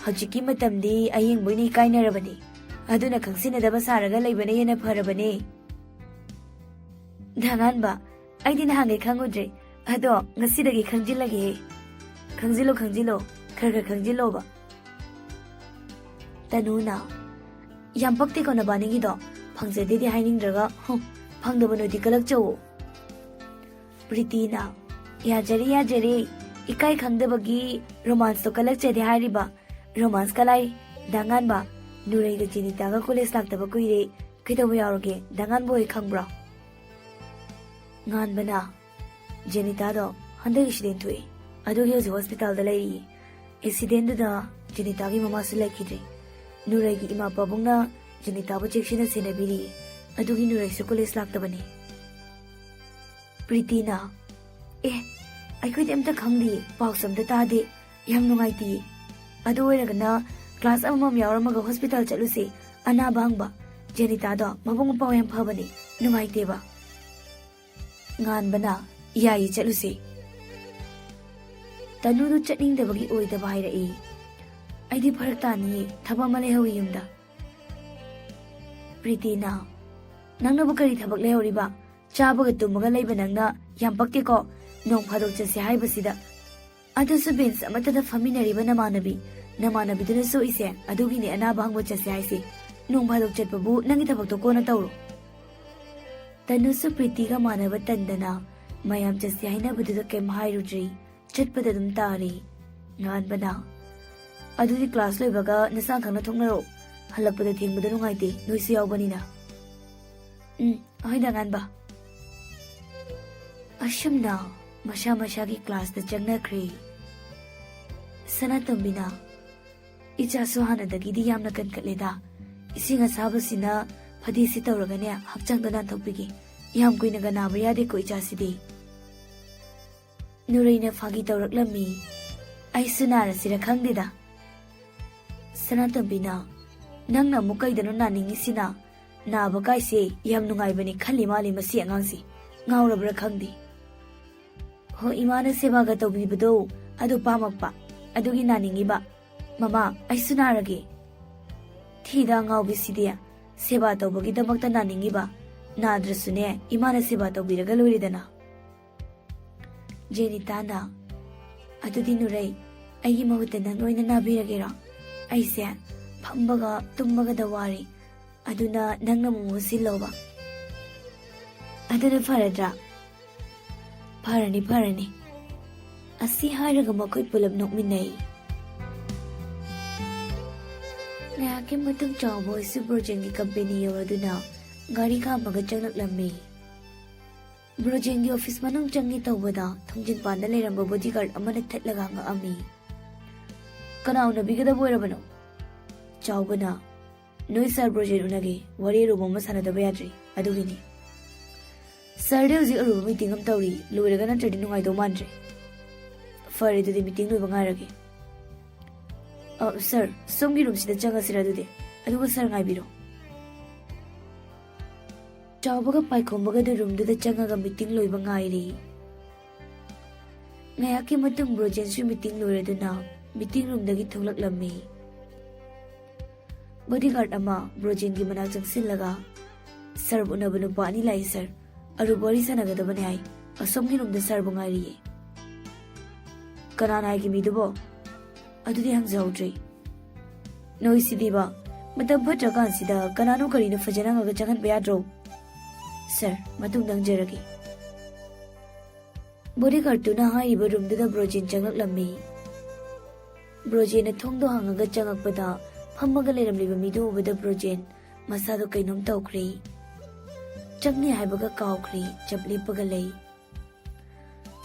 ꯍꯧꯖꯤꯛꯀꯤ ꯃꯇꯝꯗꯤ ꯑꯌꯦꯡꯕ ꯑꯣꯏꯅ ꯏꯀꯥꯏꯅꯔꯕꯅꯤ꯫ ꯑꯗꯨꯅ ꯈꯪꯁꯤꯟꯅꯗꯕ ꯁꯥꯔꯒ ꯂꯩꯕꯅ ꯍꯦꯟꯅ ꯐꯔꯕꯅꯦ꯫" "ꯗꯥ ꯉꯥꯟꯕ, ꯑꯩꯗꯤ ꯅꯍꯥꯟꯈꯩ ꯈꯪꯉꯨꯗ꯭ꯔꯦ꯫ ꯑꯗꯣ ꯉꯁꯤꯗꯒꯤ ꯈꯪꯖꯤꯜꯂꯒꯦ꯫" "ꯈꯪꯖꯤꯜꯂꯣ, ꯈꯪꯖꯤꯜꯂꯣ꯫ ꯈꯔ ꯈꯔ ꯈꯪꯖꯤꯜꯂꯣꯕ꯫" ꯇꯅꯨꯅ, "ꯌꯥꯝ ꯄꯛꯇꯦꯀꯣ ꯅꯕꯥꯅꯤꯒꯤꯗꯣ꯫ ꯐꯪꯖꯗꯦꯗꯤ ꯍꯥꯏꯅꯤꯡꯗ꯭ꯔꯒ, ꯍꯨꯝ, ꯐꯪꯗꯕ ꯅꯣꯏꯗꯤ ꯀꯂꯛꯆꯧꯋꯣ꯫" ꯄ꯭ꯔꯤꯇꯤꯅ, "ꯌꯥꯖꯔꯦ, ꯌꯥꯖꯔꯦ꯫ ꯏꯀꯥꯏ ꯈꯪꯗꯕꯒꯤ romanceꯇꯣ ꯀꯂꯛꯆꯗꯦ ꯍꯥꯏꯔꯤꯕ꯫ Romance ꯀꯂꯥꯏ? ꯗꯥ ꯉꯥꯟꯕ, ꯅꯨꯔꯩꯒ ꯖꯦꯅꯤꯇꯥꯒ college ꯂꯥꯛꯇꯕ ꯀꯨꯏꯔꯦ꯫ ꯀꯩꯗꯧꯕ ꯌꯥꯎꯔꯒꯦ? ꯗꯥ ꯉꯥꯟꯕ ꯍꯣꯏ ꯈꯪꯕ꯭ꯔꯣ?" ꯉꯥꯟꯕꯅ, "ꯖꯦꯅꯤꯇꯥꯗꯣ ꯍꯟꯗꯛ accident ꯊꯣꯛꯑꯦ꯫ ꯑꯗꯨꯒꯤ ꯍꯧꯖꯤꯛ hospitalꯗ ꯂꯩꯔꯤꯌꯦ꯫ Accidentꯗꯨꯗ ꯖꯦꯅꯤꯇꯥꯒꯤ ꯃꯃꯥꯁꯨ ꯂꯩꯈꯤꯗ꯭ꯔꯦ꯫ ꯅꯨꯔꯩꯒꯤ ꯏꯃꯥ ꯄꯥꯕꯨꯡꯅ ꯖꯦꯅꯤꯇꯥꯕꯨ ꯆꯦꯛꯁꯤꯟꯅ ꯁꯦꯟꯅꯕꯤꯔꯤ꯫ ꯑꯗꯨꯒꯤ ꯅꯨꯔꯩꯁꯨ college ꯂꯥꯛꯇꯕꯅꯤ꯫" ꯄ꯭ꯔꯤꯇꯤꯅ, "ꯑꯦ, ꯑꯩꯈꯣꯏꯗꯤ ꯑꯝꯇ ꯈꯪꯗꯦ, ꯄꯥꯎꯁꯨ ꯑꯝꯇ ꯇꯥꯗꯦ꯫ ꯌꯥꯝ ꯅꯨꯡꯉꯥꯏꯇꯦ꯫ ꯑꯗꯨ ꯑꯣꯏꯔꯒꯅ class ꯑꯃꯃꯝ ꯌꯥꯎꯔꯝꯃꯒ hospital ꯆꯠꯂꯨꯁꯦ꯫ ꯑꯅꯥꯕ ꯍꯪꯕ꯫ ꯖꯦꯅꯤꯇꯥꯗꯣ ꯃꯕꯨꯡ ꯃꯄꯥ ꯌꯥꯝ ꯐꯕꯅꯦ꯫ ꯅꯨꯡꯉꯥꯏꯇꯦꯕ꯫" ꯉꯥꯟꯕꯅ, "ꯌꯥꯏꯌꯦ, ꯆꯠꯂꯨꯁꯦ꯫" ꯇꯅꯨꯗꯨ ꯆꯠꯅꯤꯡꯗꯕꯒꯤ ꯑꯣꯏꯗꯕ ꯍꯥꯏꯔꯛꯏ꯫ "ꯑꯩꯗꯤ ꯐꯔꯛ ꯇꯥꯅꯤꯌꯦ, ꯊꯕꯛ ꯑꯃ ꯂꯩꯍꯧꯋꯤ ꯌꯨꯝꯗ꯫" ꯄ꯭ꯔꯤꯇꯤꯅ, "ꯅꯪꯅꯕꯨ ꯀꯔꯤ ꯊꯕꯛ ꯂꯩꯍꯧꯔꯤꯕ? ꯆꯥꯕꯒ ꯇꯨꯝꯕꯒ ꯂꯩꯕ ꯅꯪꯅ ꯌꯥꯝ ꯄꯛꯇꯦꯀꯣ, ꯅꯣꯡ ꯐꯥꯗꯣꯛ ꯆꯠꯁꯦ ꯍꯥꯏꯕꯁꯤꯗ꯫ ꯑꯗꯨꯁꯨ ꯕꯦꯟꯁ ꯑꯃꯠꯇꯗ ꯐꯝꯃꯤꯟꯅꯔꯤꯕ ꯅꯃꯥꯟꯅꯕꯤ, ꯅꯃꯥꯟꯅꯕꯤꯗꯨꯅ ꯁꯣꯛꯏꯁꯦ, ꯑꯗꯨꯒꯤꯅꯦ ꯑꯅꯥꯕ ꯍꯪꯕ ꯆꯠꯁꯦ ꯍꯥꯏꯁꯦ꯫ ꯅꯣꯡ ꯐꯥꯗꯣꯛ ꯆꯠꯄꯕꯨ ꯅꯪꯒꯤ ꯊꯕꯛꯇꯣ ꯀꯣꯟꯅ ꯇꯧꯔꯣ꯫" ꯇꯅꯨꯁꯨ ꯄ꯭ꯔꯤꯇꯤꯒ ꯃꯥꯟꯅꯕ ꯇꯟꯗꯅ ꯃꯌꯥꯝ ꯆꯠꯁꯦ ꯍꯥꯏꯅꯕꯗꯨꯗ ꯀꯩꯝ ꯍꯥꯏꯔꯨꯗ꯭ꯔꯤ꯫ ꯆꯠꯄꯗ ꯑꯗꯨꯝ ꯇꯥꯔꯤ꯫ ꯉꯥꯟꯕꯅ, "ꯑꯗꯨꯗꯤ ꯀ꯭ꯂꯥꯁ ꯂꯣꯏꯕꯒ ꯅꯁꯥ ꯈꯪꯅ ꯊꯣꯛꯅꯔꯣ꯫ ꯍꯜꯂꯛꯄꯗ ꯊꯦꯡꯕꯗꯣ ꯅꯨꯡꯉꯥꯏꯇꯦ, ꯅꯣꯏꯁꯨ ꯌꯥꯎꯕꯅꯤꯅ꯫" "ꯎꯝ, ꯍꯣꯏꯗ, ꯉꯥꯟꯕ꯫" ꯑꯁꯨꯝꯅ ꯃꯁꯥ ꯃꯁꯥꯒꯤ ꯀ꯭ꯂꯥꯁꯇ ꯆꯪꯅꯈ꯭ꯔꯦ꯫ ꯁꯅꯥꯇꯣꯝꯕꯤꯅ, "ꯏꯆꯥꯁꯨ ꯍꯥꯟꯅꯗꯒꯤꯗꯤ ꯌꯥꯝꯅ ꯀꯟꯈꯠꯂꯦꯗ꯫ ꯏꯁꯤꯡ ꯑꯁꯥꯕꯁꯤꯅ ꯐꯗꯤꯁꯤ ꯇꯧꯔꯒꯅꯦ, ꯍꯛꯆꯥꯡꯗꯣ ꯅꯥꯟꯊꯣꯛꯄꯤꯒꯦ꯫ ꯌꯥꯝ ꯀꯨꯏꯅꯒ ꯅꯥꯕ ꯌꯥꯗꯦꯀꯣ ꯏꯆꯥꯁꯤꯗꯤ꯫" ꯅꯨꯔꯩꯅ ꯐꯥꯒꯤ ꯇꯧꯔꯛꯂꯝꯃꯤ꯫ "ꯑꯩꯁꯨ ꯅꯥꯔꯁꯤꯔ ꯈꯪꯗꯦꯗ꯫" ꯁꯅꯥꯇꯣꯝꯕꯤꯅ, "ꯅꯪꯅ ꯑꯃꯨꯛ ꯀꯩꯗꯅꯣ ꯅꯥꯅꯤꯡꯉꯤꯁꯤꯅ? ꯅꯥꯕ ꯀꯥꯏꯁꯦ ꯌꯥꯝ ꯅꯨꯡꯉꯥꯏꯕꯅꯤ ꯈꯜꯂꯤ ꯃꯥꯜꯂꯤ ꯃꯁꯤ ꯑꯉꯥꯡꯁꯤ꯫ ꯉꯥꯎꯔꯕ꯭ꯔꯥ ꯈꯪꯗꯦ꯫ ꯍꯣ, ꯏꯃꯥꯅ ꯁꯦꯕꯥꯒ ꯇꯧꯕꯤꯕꯗꯣ ꯑꯗꯨ ꯄꯥꯝꯃꯛꯄ, ꯑꯗꯨꯒꯤ ꯅꯥꯅꯤꯡꯉꯤꯕ꯫ ꯃꯃꯥ, ꯑꯩꯁꯨ ꯅꯥꯔꯒꯦ꯫" "ꯊꯤꯗ ꯑꯉꯥꯎꯕꯤꯁꯤꯗꯤ, ꯁꯦꯕꯥ ꯇꯧꯕꯒꯤꯗꯃꯛꯇ ꯅꯥꯅꯤꯡꯉꯤꯕ? ꯅꯥꯗ꯭ꯔꯁꯨꯅꯦ, ꯏꯃꯥꯅ ꯁꯦꯕꯥ ꯇꯧꯕꯤꯔꯒ ꯂꯣꯏꯔꯦꯗꯅ꯫" ꯖꯦꯅꯤꯇꯥꯅ, "ꯑꯗꯨꯗꯤ ꯅꯨꯔꯩ, ꯑꯩꯒꯤ ꯃꯍꯨꯠꯇ ꯅꯪ ꯑꯣꯏꯅ ꯅꯥꯕꯤꯔꯒꯦꯔꯣ? ꯑꯩꯁꯦ ꯐꯝꯕꯒ ꯇꯨꯝꯕꯒꯗ ꯋꯥꯔꯦ꯫ ꯑꯗꯨꯅ ꯅꯪꯅ ꯑꯃꯨꯛ ꯃꯍꯨꯠ ꯁꯤꯜꯂꯣꯕ꯫ ꯑꯗꯨꯅ ꯐꯔꯗ꯭ꯔꯥ?" "ꯐꯔꯅꯤ, ꯐꯔꯅꯤ꯫" ꯑꯁꯤ ꯍꯥꯏꯔꯒ ꯃꯈꯣꯏ ꯄꯨꯂꯞ ꯅꯣꯛꯃꯤꯟꯅꯩ꯫ ꯉꯥꯏꯍꯥꯛꯀꯤ ꯃꯇꯨꯡ ꯆꯥꯎꯕ ꯍꯣꯏꯁꯨ ꯕ꯭ꯔꯣꯖꯦꯟꯒꯤ ꯀꯝꯄꯦꯅꯤ ꯌꯧꯔꯗꯨꯅ ꯒꯥꯔꯤ ꯈꯥꯝꯃꯒ ꯆꯪꯂꯛꯂꯝꯃꯤ꯫ ꯕ꯭ꯔꯣꯖꯦꯟꯒꯤ ꯑꯣꯐꯤꯁ ꯃꯅꯨꯡ ꯆꯪꯒꯦ ꯇꯧꯕꯗ ꯊꯣꯡꯖꯤꯟꯄꯥꯟꯗ ꯂꯩꯔꯝꯕ ꯕꯣꯗꯤꯒꯥꯔꯗ ꯑꯃꯅ ꯊꯠꯂꯒ ꯍꯪꯉꯛꯑꯝꯃꯤ꯫ "ꯀꯅꯥ ꯎꯅꯕꯤꯒꯗꯕ ꯑꯣꯏꯔꯕꯅꯣ?" ꯆꯥꯎꯕꯅ, "ꯅꯣꯏ ꯁꯥꯔ ꯕ꯭ꯔꯣꯖꯦꯟ ꯎꯅꯒꯦ, ꯋꯥꯔꯤ ꯑꯔꯨꯕ ꯑꯃ ꯁꯥꯟꯅꯗꯕ ꯌꯥꯗ꯭ꯔꯤ, ꯑꯗꯨꯒꯤꯅꯤ꯫" "ꯁꯥꯔꯗꯤ ꯍꯧꯖꯤꯛ ꯑꯔꯨꯕ ꯃꯤꯇꯤꯡ ꯑꯃ ꯇꯧꯔꯤ, ꯂꯣꯏꯔꯒ ꯅꯠꯇ꯭ꯔꯗꯤ ꯅꯨꯡꯉꯥꯏꯗꯧ ꯃꯥꯟꯗ꯭ꯔꯦ꯫" "ꯐꯔꯦ, ꯑꯗꯨꯗꯤ ꯃꯤꯇꯤꯡ ꯂꯣꯏꯕ ꯉꯥꯏꯔꯒꯦ꯫" "ꯑ, ꯁꯥꯔ, ꯁꯣꯝꯒꯤ ꯔꯨꯝꯁꯤꯗ ꯆꯪꯉꯁꯤꯔ ꯑꯗꯨꯗꯤ? ꯑꯗꯨꯒ ꯁꯥꯔ ꯉꯥꯏꯕꯤꯔꯣ꯫" ꯆꯥꯎꯕꯒ ꯄꯥꯏꯈꯣꯝꯕꯒꯗꯨ ꯔꯨꯝꯗꯨꯗ ꯆꯪꯉꯒ ꯃꯤꯇꯤꯡ ꯂꯣꯏꯕ ꯉꯥꯏꯔꯤ꯫ ꯉꯥꯏꯍꯥꯛꯀꯤ ꯃꯇꯨꯡ ꯕ꯭ꯔꯣꯖꯦꯟꯁꯨ ꯃꯤꯇꯤꯡ ꯂꯣꯏꯔꯗꯨꯅ ꯃꯤꯇꯤꯡ ꯔꯨꯝꯗꯒꯤ ꯊꯣꯛꯂꯛꯂꯝꯃꯤ꯫ ꯕꯣꯗꯤꯒꯥꯔꯗ ꯑꯃ ꯕ꯭ꯔꯣꯖꯦꯟꯒꯤ ꯃꯅꯥꯛ ꯆꯪꯁꯤꯜꯂꯒ, "ꯁꯥꯔ ꯎꯅꯕ ꯅꯨꯄꯥ ꯑꯅꯤ ꯂꯥꯛꯏ ꯁꯥꯔ, ꯑꯔꯨꯕ ꯋꯥꯔꯤ ꯁꯥꯟꯅꯒꯗꯕꯅꯤ ꯍꯥꯏ꯫ ꯑꯁꯣꯝꯒꯤ ꯔꯨꯝꯗ ꯁꯥꯔꯕꯨ ꯉꯥꯏꯔꯤꯌꯦ꯫" "ꯀꯅꯥꯅ ꯍꯥꯏꯒꯦ ꯃꯤꯗꯨꯕꯣ?" "ꯑꯗꯨꯗꯤ ꯍꯪꯖꯍꯧꯗ꯭ꯔꯦ꯫" "ꯅꯣꯏꯁꯤꯗꯤꯕ, ꯃꯇꯝ ꯐꯠꯇ꯭ꯔꯀꯥꯟꯁꯤꯗ ꯀꯅꯥꯅꯣ ꯀꯔꯤꯅꯣ ꯐꯖꯅ ꯍꯪꯉꯒ ꯆꯪꯍꯟꯕ ꯌꯥꯗ꯭ꯔꯣ?" "ꯁꯥꯔ, ꯃꯇꯨꯡꯗ ꯍꯪꯖꯔꯒꯦ꯫" ꯕꯣꯗꯤꯒꯥꯔꯗꯇꯨꯅ ꯍꯥꯏꯔꯤꯕ ꯔꯨꯝꯗꯨꯗ ꯕ꯭ꯔꯣꯖꯦꯟ ꯆꯪꯂꯛꯂꯝꯃꯤ꯫ ꯕ꯭ꯔꯣꯖꯦꯟꯅ ꯊꯣꯡꯗꯣ ꯍꯥꯡꯉꯒ ꯆꯪꯉꯛꯄꯗ, ꯐꯝꯃꯒ ꯂꯩꯔꯝꯂꯤꯕ ꯃꯤꯗꯨ ꯎꯕꯗ ꯕ꯭ꯔꯣꯖꯦꯟ ꯃꯁꯥꯗꯣ ꯀꯩꯅꯣꯝ ꯇꯧꯈ꯭ꯔꯦ꯫ ꯆꯪꯅꯤ ꯍꯥꯏꯕꯒ ꯀꯥꯎꯈ꯭ꯔꯦ, ꯆꯞ ꯂꯦꯞꯄꯒ ꯂꯩ꯫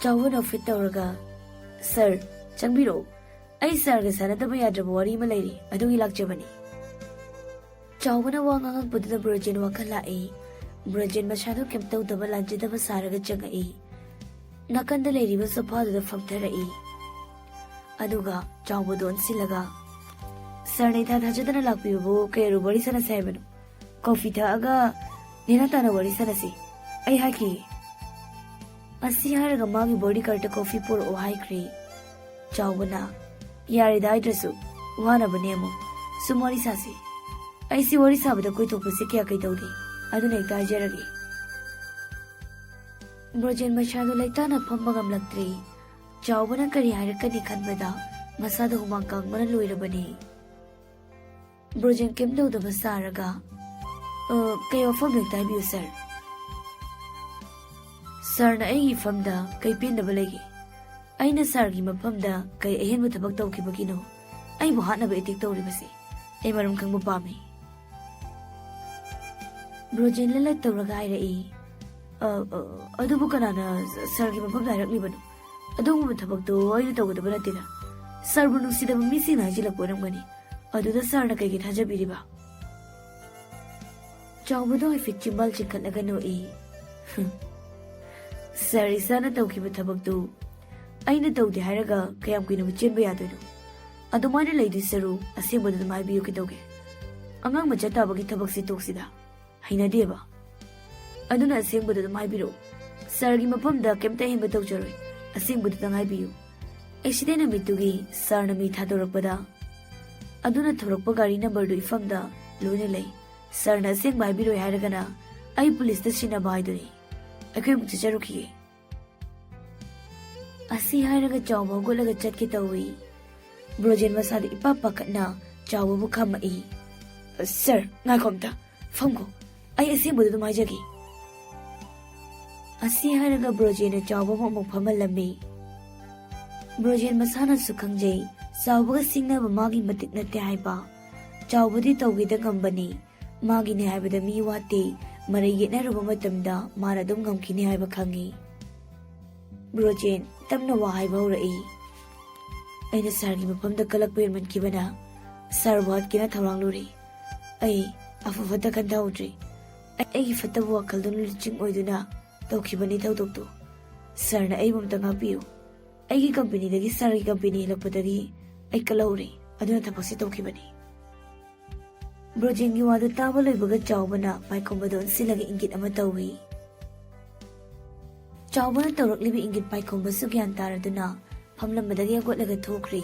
ꯆꯥꯎꯕꯅ ꯑꯣꯐꯤꯠ ꯇꯧꯔꯒ, "ꯁꯥꯔ, ꯆꯪꯕꯤꯔꯛꯎ꯫ ꯑꯩ ꯁꯥꯔꯒ ꯁꯥꯟꯅꯗꯕ ꯌꯥꯗ꯭ꯔꯕ ꯋꯥꯔꯤ ꯑꯃ ꯂꯩꯔꯤ, ꯑꯗꯨꯒꯤ ꯂꯥꯛꯆꯕꯅꯤ꯫" ꯆꯥꯎꯕꯅ ꯋꯥ ꯉꯥꯡꯉꯛꯄꯗꯨꯗ ꯕ꯭ꯔꯣꯖꯦꯟ ꯋꯥꯈꯜ ꯂꯥꯛꯏ꯫ ꯕ꯭ꯔꯣꯖꯦꯟ ꯃꯁꯥꯗꯣ ꯀꯩꯝ ꯇꯧꯗꯕ, ꯂꯥꯟꯖꯗꯕ ꯁꯥꯔꯒ ꯆꯪꯉꯛꯏ꯫ ꯅꯥꯀꯟꯗ ꯂꯩꯔꯤꯕ ꯁꯣꯐꯥꯗꯨꯗ ꯐꯝꯊꯔꯛꯏ꯫ ꯑꯗꯨꯒ ꯆꯥꯎꯕꯗꯣ ꯑꯣꯟꯁꯤꯜꯂꯒ, "ꯁꯥꯔꯅ ꯏꯊꯥ ꯊꯥꯖꯗꯅ ꯂꯥꯛꯄꯤꯕꯕꯨ ꯀꯩ ꯑꯔꯨꯕ ꯋꯥꯔꯤ ꯁꯥꯟꯅꯁꯦ ꯍꯥꯏꯕꯅꯣ? ꯀꯣꯐꯤ ꯊꯛꯑꯒ ꯅꯦꯅꯥ ꯇꯥꯅ ꯋꯥꯔꯤ ꯁꯥꯟꯅꯁꯤ꯫ ꯑꯩ ꯍꯥꯏꯈꯤ꯫" ꯑꯁꯤ ꯍꯥꯏꯔꯒ ꯃꯥꯒꯤ ꯕꯣꯗꯤꯒꯥꯔꯗꯇ ꯀꯣꯐꯤ ꯄꯨꯔꯛꯑꯣ ꯍꯥꯏꯈ꯭ꯔꯦ꯫ ꯆꯥꯎꯕꯅ, "ꯌꯥꯔꯦꯗ ꯍꯥꯏꯗ꯭ꯔꯁꯨ, ꯋꯥꯅꯕꯅꯦ ꯑꯃꯨꯛ꯫ ꯁꯨꯝ ꯋꯥꯔꯤ ꯁꯥꯁꯤ꯫ ꯑꯩꯁꯤ ꯋꯥꯔꯤ ꯁꯥꯕꯗ ꯀꯣꯏꯊꯣꯛꯄꯁꯦ ꯀꯌꯥ ꯀꯩ ꯇꯧꯗꯦ꯫ ꯑꯗꯨꯅ ꯍꯦꯛꯇ ꯍꯥꯏꯖꯔꯒꯦ꯫" ꯕ꯭ꯔꯣꯖꯦꯟ ꯃꯁꯥꯗꯣ ꯂꯩꯇꯥꯅ ꯐꯝꯕ ꯉꯝꯂꯛꯇ꯭ꯔꯦ꯫ ꯆꯥꯎꯕꯅ ꯀꯔꯤ ꯍꯥꯏꯔꯛꯀꯅꯤ ꯈꯟꯕꯗ ꯃꯁꯥꯗꯣ ꯍꯨꯃꯥꯡ ꯀꯥꯡꯕꯅ ꯂꯣꯏꯔꯕꯅꯤ꯫ ꯕ꯭ꯔꯣꯖꯦꯟ ꯀꯩꯝ ꯇꯧꯗꯕ ꯁꯥꯔꯒ, "ꯑ, ꯀꯩ ꯋꯥꯐꯝꯅꯣ ꯍꯦꯛꯇ ꯍꯥꯏꯕꯤꯌꯨ, ꯁꯥꯔ꯫" "ꯁꯥꯔꯅ ꯑꯩꯒꯤ ꯃꯐꯝꯗ ꯀꯩ ꯄꯦꯟꯗꯕ ꯂꯩꯒꯦ? ꯑꯩꯅ ꯁꯥꯔꯒꯤ ꯃꯐꯝꯗ ꯀꯩ ꯑꯍꯦꯟꯕ ꯊꯕꯛ ꯇꯧꯈꯤꯕꯒꯤꯅꯣ ꯑꯩꯕꯨ ꯍꯥꯠꯅꯕ ꯑꯦꯇꯦꯛ ꯇꯧꯔꯤꯕꯁꯦ? ꯑꯩ ꯃꯔꯝ ꯈꯪꯕ ꯄꯥꯝꯃꯤ꯫" ꯕ꯭ꯔꯣꯖꯦꯟ ꯂꯠ ꯂꯠ ꯇꯧꯔꯒ ꯍꯥꯏꯔꯛꯏ, "ꯑ, ꯑ, ꯑꯗꯨꯕꯨ ꯀꯅꯥꯅ ꯁꯥꯔꯒꯤ ꯃꯐꯝꯗ ꯍꯥꯏꯔꯛꯂꯤꯕꯅꯣ? ꯑꯗꯨꯒꯨꯝꯕ ꯊꯕꯛꯇꯣ ꯑꯩꯅ ꯇꯧꯒꯗꯕ ꯅꯠꯇꯦꯗ꯫ ꯁꯥꯔꯕꯨ ꯅꯨꯡꯁꯤꯗꯕ ꯃꯤꯁꯤꯡꯅ ꯍꯥꯏꯖꯤꯜꯂꯛꯄ ꯑꯣꯏꯔꯝꯒꯅꯤ꯫ ꯑꯗꯨꯗ ꯁꯥꯔꯅ ꯀꯩꯒꯤ ꯊꯥꯖꯕꯤꯔꯤꯕ?" ꯆꯥꯎꯕꯗꯣ ꯍꯥꯏꯐꯦꯠ ꯆꯤꯝꯕꯥꯜ ꯆꯤꯡꯈꯠꯂꯒ ꯅꯣꯛꯏ꯫ "ꯁꯥꯔ, ꯏꯁꯥꯅ ꯇꯧꯈꯤꯕ ꯊꯕꯛꯇꯨ ꯑꯩꯅ ꯇꯧꯗꯦ ꯍꯥꯏꯔꯒ ꯀꯌꯥꯝ ꯀꯨꯏꯅꯕꯨ ꯆꯦꯟꯕ ꯌꯥꯗꯣꯏꯅꯣ? ꯑꯗꯨꯃꯥꯏꯅ ꯂꯩꯗꯣꯏ ꯁꯔꯨꯛ ꯑꯁꯦꯡꯕꯗꯨ ꯑꯗꯨꯝ ꯍꯥꯏꯕꯤꯌꯨ ꯀꯩꯗꯧꯒꯦ? ꯑꯉꯥꯡ ꯃꯆꯥ ꯇꯥꯕꯒꯤ ꯊꯕꯛꯁꯤ ꯇꯣꯛꯁꯤꯗ꯫ ꯍꯩꯅꯗꯦꯕ꯫ ꯑꯗꯨꯅ ꯑꯁꯦꯡꯕꯗꯨ ꯑꯗꯨꯝ ꯍꯥꯏꯕꯤꯔꯛꯎ꯫ ꯁꯥꯔꯒꯤ ꯃꯐꯝꯗ ꯀꯩꯝꯇ ꯑꯍꯦꯟꯕ ꯇꯧꯖꯔꯣꯏ꯫ ꯑꯁꯦꯡꯕꯗꯨꯗꯪ ꯍꯥꯏꯕꯤꯌꯨ꯫ ꯑꯦꯛꯁꯤꯗꯦꯟ ꯅꯨꯃꯤꯠꯇꯨꯒꯤ ꯁꯥꯔꯅ ꯃꯤ ꯊꯥꯗꯣꯔꯛꯄꯗ ꯑꯗꯨꯅ ꯊꯧꯔꯛꯄ ꯒꯥꯔꯤ ꯅꯝꯕꯔꯗꯨ ꯏꯐꯝꯗ ꯂꯣꯏꯅ ꯂꯩ꯫ ꯁꯥꯔꯅ ꯑꯁꯦꯡꯕ ꯍꯥꯏꯕꯤꯔꯣꯏ ꯍꯥꯏꯔꯒꯅ ꯑꯩ ꯄꯨꯂꯤꯁꯇ ꯁꯤꯟꯅꯕ ꯍꯥꯏꯗꯨꯅꯤ꯫ ꯑꯩꯈꯣꯏ ꯑꯃꯨꯛ ꯆꯠꯆꯔꯨꯈꯤꯒꯦ꯫ ꯑꯁꯤ ꯍꯥꯏꯔꯒ ꯆꯥꯎꯕ ꯍꯧꯒꯠꯂꯒ ꯆꯠꯀꯦ ꯇꯧꯏ꯫ ꯕ꯭ꯔꯣꯖꯦꯟ ꯃꯁꯥꯗ ꯏꯄꯥ ꯄꯥꯈꯠꯅ ꯆꯥꯎꯕꯕꯨ ꯈꯥꯝꯃꯛꯏ꯫ "ꯁꯥꯔ, ꯉꯥꯏꯈꯣ ꯑꯝꯇ꯫ ꯐꯝꯈꯣ꯫ ꯑꯩ ꯑꯁꯦꯡꯕꯗꯨ ꯑꯗꯨꯝ ꯍꯥꯏꯖꯒꯦ꯫" ꯑꯁꯤ ꯍꯥꯏꯔꯒ ꯕ꯭ꯔꯣꯖꯦꯟꯅ ꯆꯥꯎꯕꯕꯨ ꯑꯃꯨꯛ ꯐꯝꯍꯜꯂꯝꯃꯤ꯫ ꯕ꯭ꯔꯣꯖꯦꯟ ꯃꯁꯥꯅꯁꯨ ꯈꯪꯖꯩ, ꯆꯥꯎꯕꯒ ꯁꯤꯡꯅꯕ ꯃꯥꯒꯤ ꯃꯇꯤꯛ ꯅꯠꯇꯦ ꯍꯥꯏꯕ꯫ ꯆꯥꯎꯕꯗꯤ ꯇꯧꯒꯦꯗ ꯉꯝꯕꯅꯤ꯫ ꯃꯥꯒꯤꯅꯦ ꯍꯥꯏꯕꯗ ꯃꯤ ꯋꯥꯠꯇꯦ꯫ ꯃꯔꯩ ꯌꯦꯠꯅꯔꯨꯕ ꯃꯇꯝꯗ ꯃꯥꯅ ꯑꯗꯨꯝ ꯉꯝꯈꯤꯅꯤ ꯍꯥꯏꯕ ꯈꯪꯉꯤ꯫ ꯕ꯭ꯔꯣꯖꯦꯟ ꯇꯞꯅ ꯋꯥ ꯍꯥꯏꯕ ꯍꯧꯔꯛꯏ꯫ "ꯑꯩꯅ ꯁꯥꯔꯒꯤ ꯃꯐꯝꯗ ꯀꯂꯛꯄ ꯍꯦꯟꯃꯟꯈꯤꯕꯅ ꯁꯥꯔꯕꯨ ꯍꯥꯠꯀꯦꯅ ꯊꯧꯔꯥꯡꯂꯨꯔꯦ꯫ ꯑꯩ ꯑꯐ ꯐꯠꯇ ꯈꯟꯊꯍꯧꯗ꯭ꯔꯦ꯫ ꯑꯩꯒꯤ ꯐꯠꯇꯕ ꯋꯥꯈꯜꯗꯨꯅ ꯂꯨꯆꯤꯡ ꯑꯣꯏꯗꯨꯅ ꯇꯧꯈꯤꯕꯅꯤ ꯊꯧꯗꯣꯛꯇꯨ꯫ ꯁꯥꯔꯅ ꯑꯩꯕꯨ ꯑꯝꯇ ꯉꯥꯛꯄꯤꯌꯨ꯫ ꯑꯩꯒꯤ ꯀꯝꯄꯦꯅꯤꯗꯒꯤ ꯁꯥꯔꯒꯤ ꯀꯝꯄꯦꯅꯤ ꯍꯦꯜꯂꯛꯄꯗꯒꯤ ꯑꯩ ꯀꯜꯍꯧꯔꯦ꯫ ꯑꯗꯨꯅ ꯊꯕꯛꯁꯦ ꯇꯧꯈꯤꯕꯅꯤ꯫" ꯕ꯭ꯔꯣꯖꯦꯟꯒꯤ ꯋꯥꯗꯨ ꯇꯥꯕ ꯂꯣꯏꯕꯒ ꯆꯥꯎꯕꯅ ꯄꯥꯏꯈꯣꯝꯕꯗ ꯑꯣꯟꯁꯤꯜꯂꯒ ꯏꯪꯒꯤꯠ ꯑꯃ ꯇꯧꯏ꯫ ꯆꯥꯎꯕꯅ ꯇꯧꯔꯛꯂꯤꯕ ꯏꯪꯒꯤꯠ ꯄꯥꯏꯈꯣꯝꯕꯁꯨ ꯒ꯭ꯌꯥꯟ ꯇꯥꯔꯗꯨꯅ ꯐꯝꯂꯝꯕꯗꯒꯤ ꯍꯧꯒꯠꯂꯒ ꯊꯣꯛꯈ꯭ꯔꯦ꯫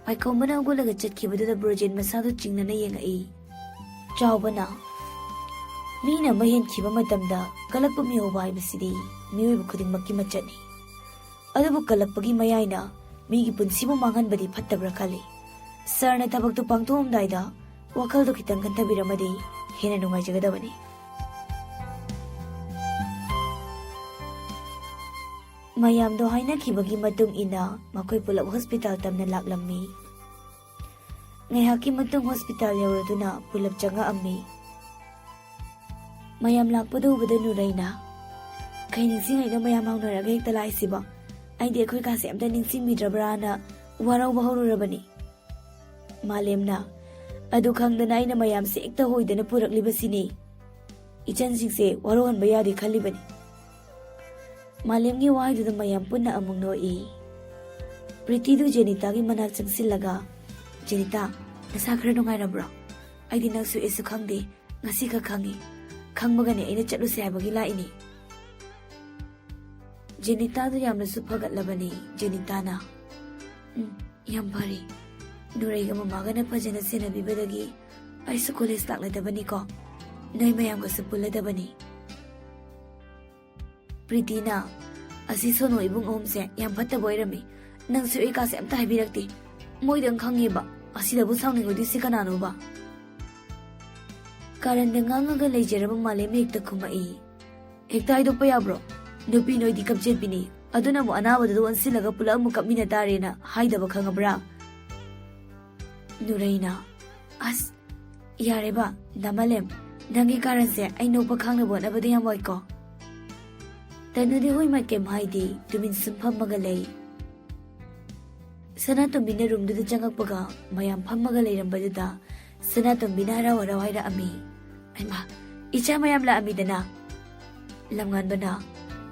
ꯄꯥꯏꯈꯣꯝꯕꯅ ꯍꯧꯒꯠꯂꯒ ꯆꯠꯈꯤꯕꯗꯨꯗ ꯕ꯭ꯔꯣꯖꯦꯟ ꯃꯁꯥꯗꯨ ꯆꯤꯡꯅꯅ ꯌꯦꯡꯉꯛꯏ꯫ ꯆꯥꯎꯕꯅ, "ꯃꯤꯅ ꯑꯃ ꯍꯦꯟꯈꯤꯕ ꯃꯇꯝꯗ ꯀꯂꯛꯄ ꯃꯤꯍꯧꯕ ꯍꯥꯏꯕꯁꯤꯗꯤ ꯃꯤꯑꯣꯏꯕ ꯈꯨꯗꯤꯡꯃꯛꯀꯤ ꯃꯆꯠꯅꯤ꯫ ꯑꯗꯨꯕꯨ ꯀꯂꯛꯄꯒꯤ ꯃꯌꯥꯏꯅ ꯃꯤꯒꯤ ꯄꯨꯟꯁꯤꯕꯨ ꯃꯥꯡꯍꯟꯕꯗꯤ ꯐꯠꯇꯕ꯭ꯔꯥ ꯈꯜꯂꯤ꯫ ꯁꯥꯔꯅ ꯊꯕꯛꯇꯨ ꯄꯥꯡꯊꯣꯛꯑꯝꯗꯥꯏꯗ ꯋꯥꯈꯜꯗꯣ ꯈꯤꯇꯪ ꯈꯟꯊꯕꯤꯔꯝꯃꯗꯤ ꯍꯦꯟꯅ ꯅꯨꯡꯉꯥꯏꯖꯒꯗꯕꯅꯤ꯫" ꯃꯌꯥꯝꯗꯣ ꯍꯥꯏꯅꯈꯤꯕꯒꯤ ꯃꯇꯨꯡ ꯏꯟꯅ ꯃꯈꯣꯏ ꯄꯨꯂꯞ ꯍꯣꯁꯄꯤꯇꯥꯜ ꯇꯝꯅ ꯂꯥꯛꯂꯝꯃꯤ꯫ ꯉꯥꯏꯍꯥꯛꯀꯤ ꯃꯇꯨꯡ ꯍꯣꯁꯄꯤꯇꯥꯜ ꯌꯧꯔꯗꯨꯅ ꯄꯨꯂꯞ ꯆꯪꯉꯛꯑꯝꯃꯤ꯫ ꯃꯌꯥꯝ ꯂꯥꯛꯄꯗꯨ ꯎꯕꯗ ꯅꯨꯔꯩꯅ, "ꯀꯩ ꯅꯤꯡꯁꯤꯡꯉꯩꯅꯣ ꯃꯌꯥꯝ ꯍꯧꯅꯔꯒ ꯍꯦꯛꯇ ꯂꯥꯛꯏꯁꯤꯕꯣ? ꯑꯩꯗꯤ ꯑꯩꯈꯣꯏ ꯀꯥꯁꯦ ꯑꯝꯇ ꯅꯤꯡꯁꯤꯡꯕꯤꯗ꯭ꯔꯕ꯭ꯔꯥꯅ ꯋꯥꯔꯧꯕ ꯍꯧꯔꯨꯔꯕꯅꯤ꯫" ꯃꯥꯂꯦꯝꯅ, "ꯑꯗꯨ ꯈꯪꯗꯅ ꯑꯩꯅ ꯃꯌꯥꯝꯁꯦ ꯍꯦꯛꯇ ꯍꯣꯏꯗꯅ ꯄꯨꯔꯛꯂꯤꯕꯁꯤꯅꯤ꯫ ꯏꯆꯟꯁꯤꯡꯁꯦ ꯋꯥꯔꯧꯍꯟꯕ ꯌꯥꯗꯦ ꯈꯜꯂꯤꯕꯅꯤ꯫" ꯃꯥꯂꯦꯝꯒꯤ ꯋꯥꯍꯩꯗꯨꯗ ꯃꯌꯥꯝ ꯄꯨꯟꯅ ꯑꯃꯨꯛ ꯅꯣꯛꯏ꯫ ꯄ꯭ꯔꯤꯇꯤꯗꯨ ꯖꯦꯅꯤꯇꯥꯒꯤ ꯃꯅꯥꯛ ꯆꯪꯁꯤꯜꯂꯒ, "ꯖꯦꯅꯤꯇꯥ, ꯅꯁꯥ ꯈꯔ ꯅꯨꯡꯉꯥꯏꯔꯕ꯭ꯔꯣ? ꯑꯩꯗꯤ ꯅꯪ ꯁꯣꯛꯑꯦꯁꯨ ꯈꯪꯗꯦ, ꯉꯁꯤ ꯈꯛ ꯈꯪꯉꯤ꯫ ꯈꯪꯕꯒꯅꯦ ꯑꯩꯅ ꯆꯠꯂꯨꯁꯦ ꯍꯥꯏꯕꯒꯤ ꯂꯥꯛꯏꯅꯤ꯫" ꯖꯦꯅꯤꯇꯥꯗꯨ ꯌꯥꯝꯅꯁꯨ ꯐꯒꯠꯂꯕꯅꯤ꯫ ꯖꯦꯅꯤꯇꯥꯅ, "ꯎꯝ, ꯌꯥꯝ ꯐꯔꯦ꯫ ꯅꯨꯔꯩꯒ ꯃꯃꯥꯒꯅ ꯐꯖꯅ ꯁꯦꯟꯅꯕꯤꯕꯗꯒꯤ ꯑꯩꯁꯨ ꯀꯣꯂꯦꯖ ꯂꯥꯛꯂꯗꯕꯅꯤꯀꯣ꯫ ꯅꯣꯏ ꯃꯌꯥꯝꯒꯁꯨ ꯄꯨꯜꯂꯗꯕꯅꯤ꯫" ꯄ꯭ꯔꯤꯇꯤꯅ, "ꯑꯁꯤ ꯁꯣꯅꯣ ꯏꯕꯨꯡ ꯑꯍꯨꯝꯁꯦ ꯌꯥꯝ ꯐꯠꯇꯕ ꯑꯣꯏꯔꯝꯃꯤ꯫ ꯅꯪꯁꯨ ꯑꯩ ꯀꯥꯁꯦ ꯑꯝꯇ ꯍꯥꯏꯕꯤꯔꯛꯇꯦ꯫ ꯃꯣꯏꯗꯪ ꯈꯪꯉꯦꯕ꯫ ꯑꯁꯤꯗꯕꯨ ꯁꯥꯎꯅꯤꯡꯉꯣꯏꯗꯣꯏꯁꯤ ꯀꯅꯥꯅꯣꯕ?" ꯀꯥꯔꯟꯗ ꯉꯥꯡꯉꯒ ꯂꯩꯖꯔꯕ ꯃꯥꯂꯦꯝ ꯍꯦꯛꯇ ꯈꯨꯝꯃꯛꯏ꯫ "ꯍꯦꯛꯇ ꯍꯥꯏꯗꯣꯛꯄ ꯌꯥꯕ꯭ꯔꯣ? ꯅꯨꯄꯤ ꯅꯣꯏꯗꯤ ꯀꯞꯆꯦꯠꯄꯤꯅꯤ꯫ ꯑꯗꯨꯅ ꯑꯃꯨꯛ ꯑꯅꯥꯕꯗꯨꯗ ꯑꯣꯟꯁꯤꯜꯂꯒ ꯄꯨꯂꯞ ꯑꯃꯨꯛ ꯀꯞꯃꯤꯟꯅ ꯇꯥꯔꯦꯅ ꯍꯥꯏꯗꯕ ꯈꯪꯉꯕ꯭ꯔꯥ?" ꯅꯨꯔꯩꯅ, "ꯑꯁ, ꯌꯥꯔꯦꯕ, ꯗꯥ ꯃꯥꯂꯦꯝ, ꯅꯪꯒꯤ ꯀꯥꯔꯟꯁꯦ ꯑꯩ ꯅꯣꯛꯄ ꯈꯥꯡꯅꯕ ꯍꯣꯠꯅꯕꯗ ꯌꯥꯝ ꯋꯥꯏꯀꯣ꯫" ꯇꯅꯨꯗꯤ ꯍꯣꯏ ꯃꯥꯏ ꯀꯩꯝ ꯍꯥꯏꯗꯦ, ꯇꯨꯃꯤꯟ ꯁꯨꯝ ꯐꯝꯃꯒ ꯂꯩ꯫ ꯁꯅꯥꯇꯣꯝꯕꯤꯅ ꯔꯨꯝꯗꯨꯗ ꯆꯪꯉꯛꯄꯒ ꯃꯌꯥꯝ ꯐꯝꯃꯒ ꯂꯩꯔꯝꯕꯗꯨꯗ ꯁꯅꯥꯇꯣꯝꯕꯤꯅ ꯍꯔꯥꯎ ꯍꯔꯥꯎ ꯍꯥꯏꯔꯛꯑꯝꯃꯤ, "ꯍꯩꯃꯥ, ꯏꯆꯥ ꯃꯌꯥꯝ ꯂꯥꯛꯑꯝꯃꯤꯗꯅ?" ꯂꯝꯉꯥꯟꯕꯅ,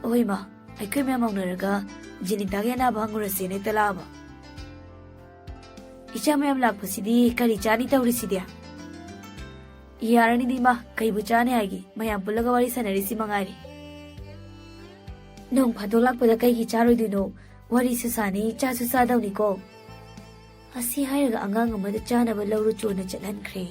"ꯑꯍꯣꯏ ꯃꯥ, ꯑꯩꯈꯣꯏ ꯃꯌꯥꯝ ꯍꯧꯅꯔꯒ ꯖꯦꯅꯤꯇꯥꯒꯤ ꯑꯅꯥꯕ ꯍꯪꯉꯨꯔꯁꯦꯅ ꯍꯦꯛꯇ ꯂꯥꯛꯑꯕ꯫ ꯏꯆꯥ ꯃꯌꯥꯝ ꯂꯥꯛꯄꯁꯤꯗꯤ ꯀꯔꯤ ꯆꯥꯅꯤ ꯇꯧꯔꯤꯁꯤꯗꯤ?" "ꯌꯥꯔꯅꯤꯗꯤ ꯏꯃꯥ, ꯀꯩꯕꯨ ꯆꯥꯅꯤ ꯍꯥꯏꯒꯦ? ꯃꯌꯥꯝ ꯄꯨꯜꯂꯒ ꯋꯥꯔꯤ ꯁꯥꯟꯅꯔꯤꯁꯤ ꯃꯉꯥꯏꯔꯦ꯫" "ꯅꯣꯡ ꯐꯥꯗꯣꯛ ꯂꯥꯛꯄꯗ ꯀꯩꯒꯤ ꯆꯥꯔꯣꯏꯗꯣꯏꯅꯣ? ꯋꯥꯔꯤꯁꯨ ꯁꯥꯅꯤ, ꯆꯥꯁꯨ ꯆꯥꯗꯧꯅꯤꯀꯣ꯫" ꯑꯁꯤ ꯍꯥꯏꯔꯒ ꯑꯉꯥꯡ ꯑꯃꯗ ꯆꯥꯅꯕ ꯂꯧꯔꯨ ꯆꯣꯅ ꯆꯠꯍꯟꯈ꯭ꯔꯦ꯫